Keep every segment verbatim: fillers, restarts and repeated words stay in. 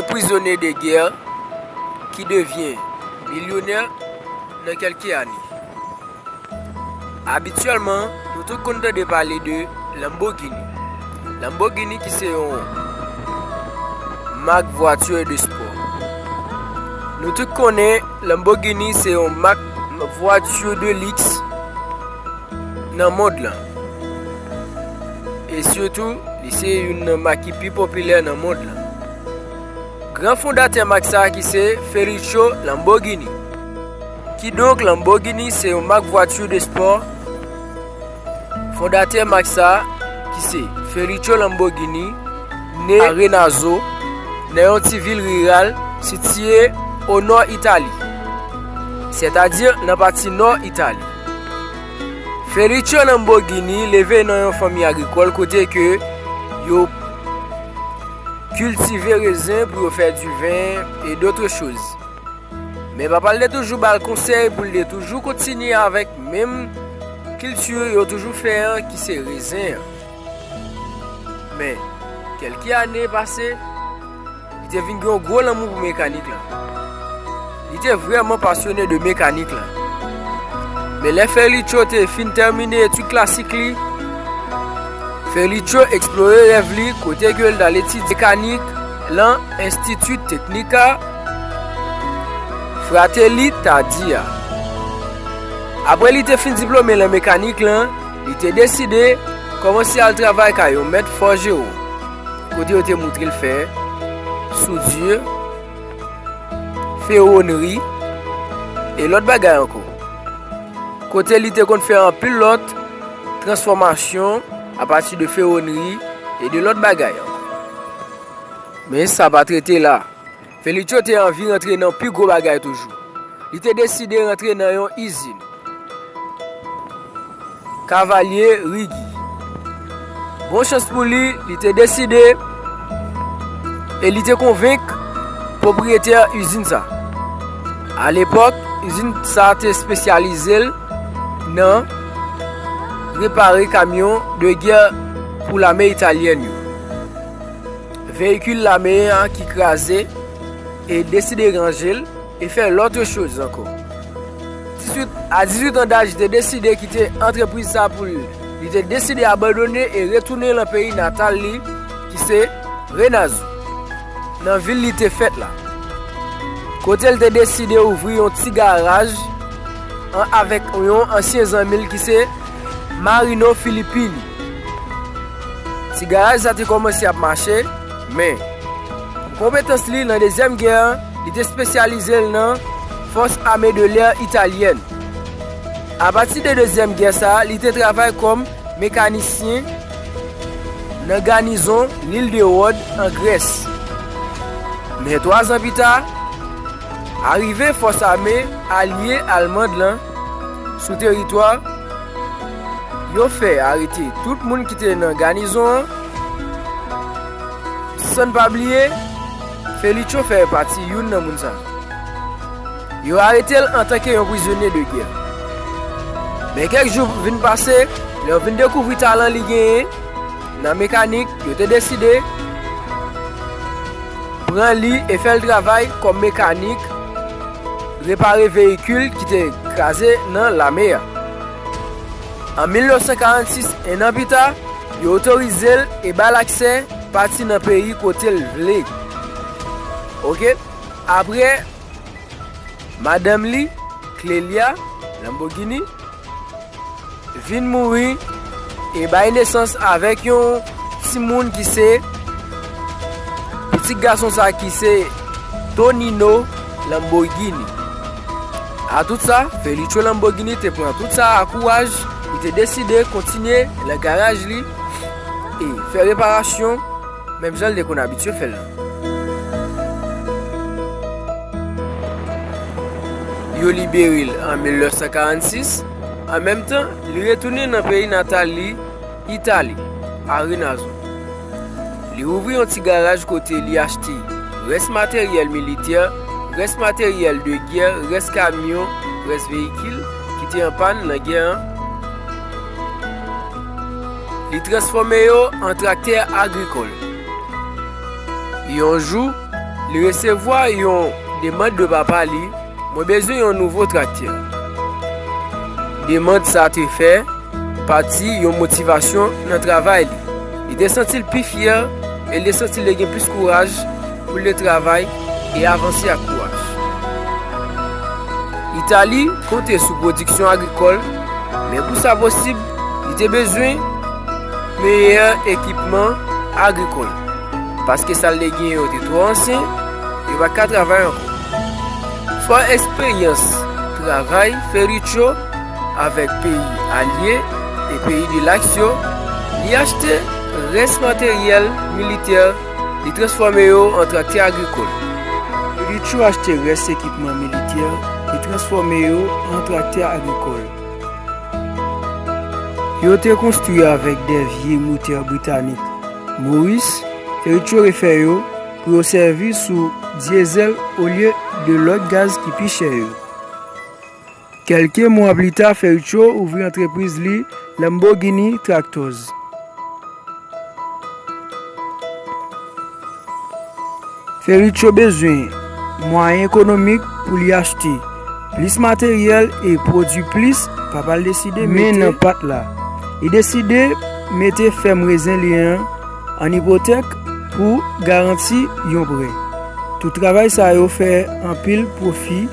Prizonye de gè ki devyen milyonè nan kèlke ane. Abityèlman, nou tout konn tande pale de Lamborghini. Lamborghini ki se yon mak vwati de spò. Nou tout konnen Lamborghini se yon mak vwati de liks nan mond lan. E sitou, li se youn nan mak ki pi popilè nan mond lan. Gran fondatè mak sa a ki se Ferruccio Lamborghini. Kidonk, Lamborghini se yon mak vwati de spò. Fondatè mak sa a ki se Ferruccio Lamborghini, ne a Renazo, nan yon ti vil riral sitiye o nò Itali, sètadi nan pati nò Itali. Ferruccio Lamborghini leve nan yon fanmi agrikòl kote ke yo kiltive rezen pou yo fè diven e dotre choz. Men papa l te toujou ba l konsèy pou l te toujou kontinye avèk menm kilti yo toujou fè an ki se rezen an. Men, kèlke ane pase, li te vin gen yon gwo lanmou pou mekanik lan. Li te vrèman pasyone de mekanik lan. Men lè Ferruccio te fin tèmine etid klasik li, Ferruccio eksplore rèv li kote ke l t al etidye mekanik lan Institut Tecnica Fratelli Tardi a. Apre li te fin diplome lan mekanik lan, li te deside kòmanse al travay kay yon mèt fòjewo, kote yo te moutre l fè soudure, fewonri e lòt bagay ankò. Kote li te konn fè anpil lòt transfòmasyon apati de fewonri e de lòt bagay ankò. Men sa pa t rete la. Ferruccio te anvi rantre nan pi gwo bagay toujou. Li te deside rantre nan yon izin kavalye rigi. Bon chans pou li, li te deside e li te konvenk pwopriyetè izin sa. Alepòk, izin sa te espesyalize l nan repare kamyon de gè pou lame italyèn yo. Veyikil lame a ki kraze e deside ranje l e fè lòt choz ankò. Dizuit, a dizuit an daj, li te deside kite antrepriz sa pou li. Li te deside abandone e retounen lan peyi natal li, ki se Renazo, nan vil li te fèt la. Kote l te deside ouvri yon ti garaj an, avèk yon ansyen zanmi l ki se Marino Filippini. Ti garaj sa te kòmanse ap mache, men pou konpetans li nan dezyèm gè an, li te espesyalize l nan fòs ame de lè italyèn. Apati de dezyèm gè sa a, li te travay kòm mekanisyen nan ganizon Lil de Wòd an Grès. Men twa zan pita, arive fòs ame alye alman lan sou teritwa, yo fè arete tout moun ki te nan ganizon an, san n pa bliye Ferruccio fè pati youn nan moun sa. Yo arete l antanke yon prizonye de gè. Men kèk jou vin pase, lè yo vin dekouvri talan li genyen nan mekanik, yo te deside pran li e fè l travay kòm mekanik, repare veyikil ki te kraze nan lame a. An mil nèf san karannsis, en an pita, yo otorize l e ba l aksè pati nan peyi kote l vle. Oke? Apre, madanm li, Clelia Lamborghini, vin mouri e bay nesans avèk yon timoun ki se pitit gason sa ki se Tonino Lamborghini. A tout sa, Ferruccio Lamborghini te pran tout sa a kouraj, li te deside kontinye nan garaj li e fè reparasyon menm jan l te konn abitye fè l lan. Yo libere l an mil nèf san karannsis. An menm tan, li retounen nan peyi natal li, Itali, a Renazo. Li ouvri yon ti garaj kote li achte rès materyèl militè, rès materyèl de gè, rès kamyon, rès veyikil ki te an pàn nan gè an. Li transfòme yo an traktè agrikòl. Yon jou, Li resevwa yon demann de papa li, "Mwen bezwen yon nouvo traktè." Demann sa te fè pati yon motivasyon nan travay li. Li te santi l pi fyè e li te santi l te gen plis kouraj pou l te travay e avanse ak kouraj. Itali konte sou pwodiksyon agrikòl, men pou sa posib, li te bezwen meyè ekipman agrikòl, paske sa l te genyen yo te twò ansyen, yo pa t ka travay ankò. Fò eksperyans travay Ferruccio avèk peyi alye e peyi de l'Axe yo, li achte rès materyèl militè, li transfòme yo an traktè agrikòl. Ferruccio achte rès ekipman militè, li transfòme yo an traktè agrikòl. Yo te konstwi avèk de vye motè britanik Morris, Ferruccio refè yo pou yo sèvi sou dyezèl olye de lòt gaz ki pi chè yo. Kèlke mwa pli ta, Ferruccio ouvri antrepriz li Lamborghini Tractors. Ferruccio bezwen mwayen ekonomik pou li achte plis materyèl e pwodui plis, papa l deside men mete nan pat la. Li deside mete fèm rezen li an an ipotèk pou garanti yon prè. Tout travay sa yo fè anpil pwofi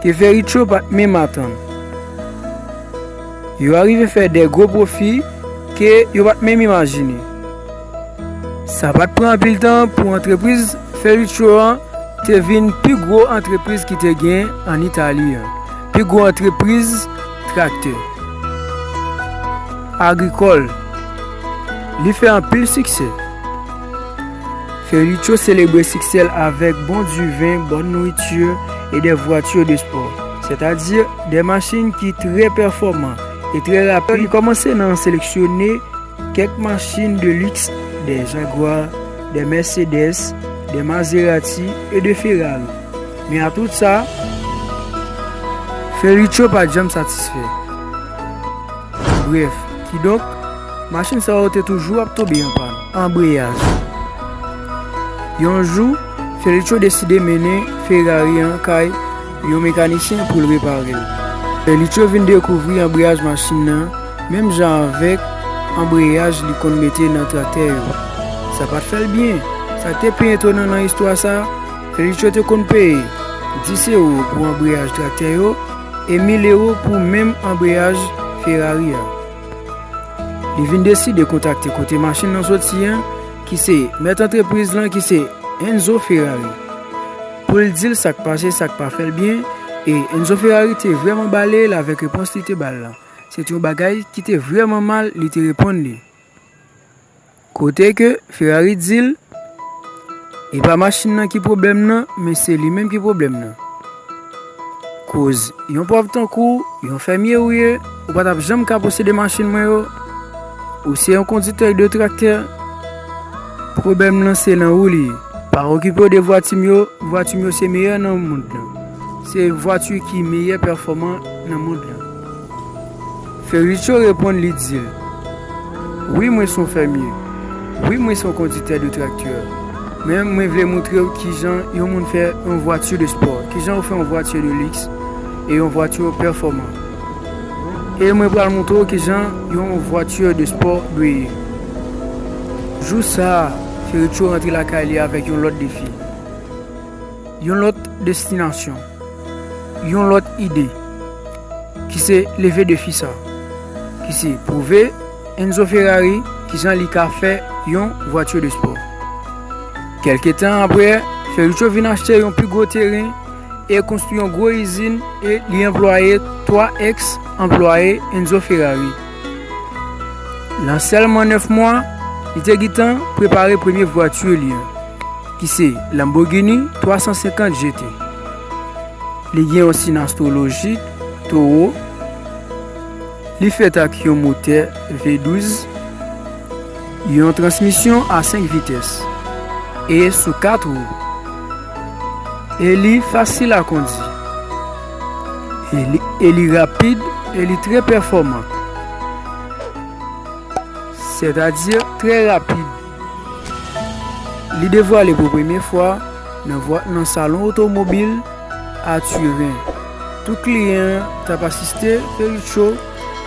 ke Ferruccio pa t menm atann. Yo arive fè de gwo pwofi ke yo pa t menm imajine. Sa pa t pran anpil tan pou antrepriz Ferruccio an te vin pi gwo antrepriz ki te gen an Itali an, pi gwo antrepriz traktè agrikòl. Li fè anpil siksè. Ferruccio selebre siksè l avèk bon diven, bòn nouriti e de vwati de spò, sètadi de machin ki trè pèfòman e trè rapid. Li kòmanse nan seleksyone kèk machin de liks, de Jaguar, de Mercedes, de Maserati e de Ferrari. Men a tout sa, Ferruccio pa t janm satisfè. Brèf, kidonk, machin sa yo te toujou ap tonbe an pàn. Anbreyaj. Yon jou, Ferruccio deside mennen Ferrari an kay yon mekanisyen pou l repare l. Ferruccio vin dekouvri anbreyaj machin nan, menm jan avèk anbreyaj li konn mete nan traktè yo. Sa pa t fè l byen. Sa k te pi etonan nan istwa sa, Ferruccio te konn peye dis ewo pou anbreyaj traktè yo e mil ewo pou menm anbreyaj Ferrari a. Li vin deside kontakte kote machin nan soti an, ki se mèt antrepriz lan, ki se Enzo Ferrari, pou l di l sa k pase, sa k pa fè l byen, e Enzo Ferrari te vrèman bale l avèk repons li te ba l lan. Se te yon bagay ki te vrèman mal li te reponn li. Kote ke Ferrari di l, e pa machin nan ki pwoblèm nan, men se li menm ki pwoblèm nan. Koz yon pòv tankou w, yon fèmye ou ye, ou pa t ap janm ka posede machin mwen yo, ou se yon konditè de traktè, pwoblèm nan se nan ou li ye. Pa okipe w de vwati m yo, vwati m yo se meyè nan mond lan. Se vwati ki meyè pèfòman nan mond lan. Ferruccio reponn, li di l, "Wi, mwen se yon fèmye. Wi, mwen se yon konditè de traktè. Men mwen vle montre w kijan yon moun fè yon vwati de spò, kijan ou fè yon vwati de liks e yon vwati pèfòman. E mwen pral montre w kijan yon vwati de spò dwe ye." Jou sa a, Ferruccio rantre lakay li avèk yon lòt defi, yon lòt destinasyon, yon lòt ide, ki se leve defi sa, ki se pwouve Enzo Ferrari kijan li ka fè yon vwati de spò. Kèlke tan apre, Ferruccio vin achte yon pi gwo teren e konstwi yon gwo izin e li anplwaye twa èks anplwaye Enzo Ferrari. Nan sèlman nèf mwa, li te gentan prepare premye vwati li an, ki se Lamborghini twa san senkant G T. Li gen yon siy astrolojik, Towo. Li fèt ak yon motè V douz, yon transmisyon a senk vitès e sou kat wou. E li fasil a kondi. E li, e li rapid e li trè pèfòman. Sètadi trè rapid. Li devwale pou premye fwa nan vwa nan salon otomobil a Turin. Tout kliyan an t ap asiste Ferruccio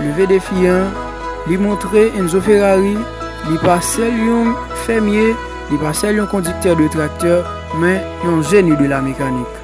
leve defi an. Li montre Enzo Ferrari li pa sèl yon fèmye, li pa sèl yon kondiktè de traktè, men yon jeni de la mekanik.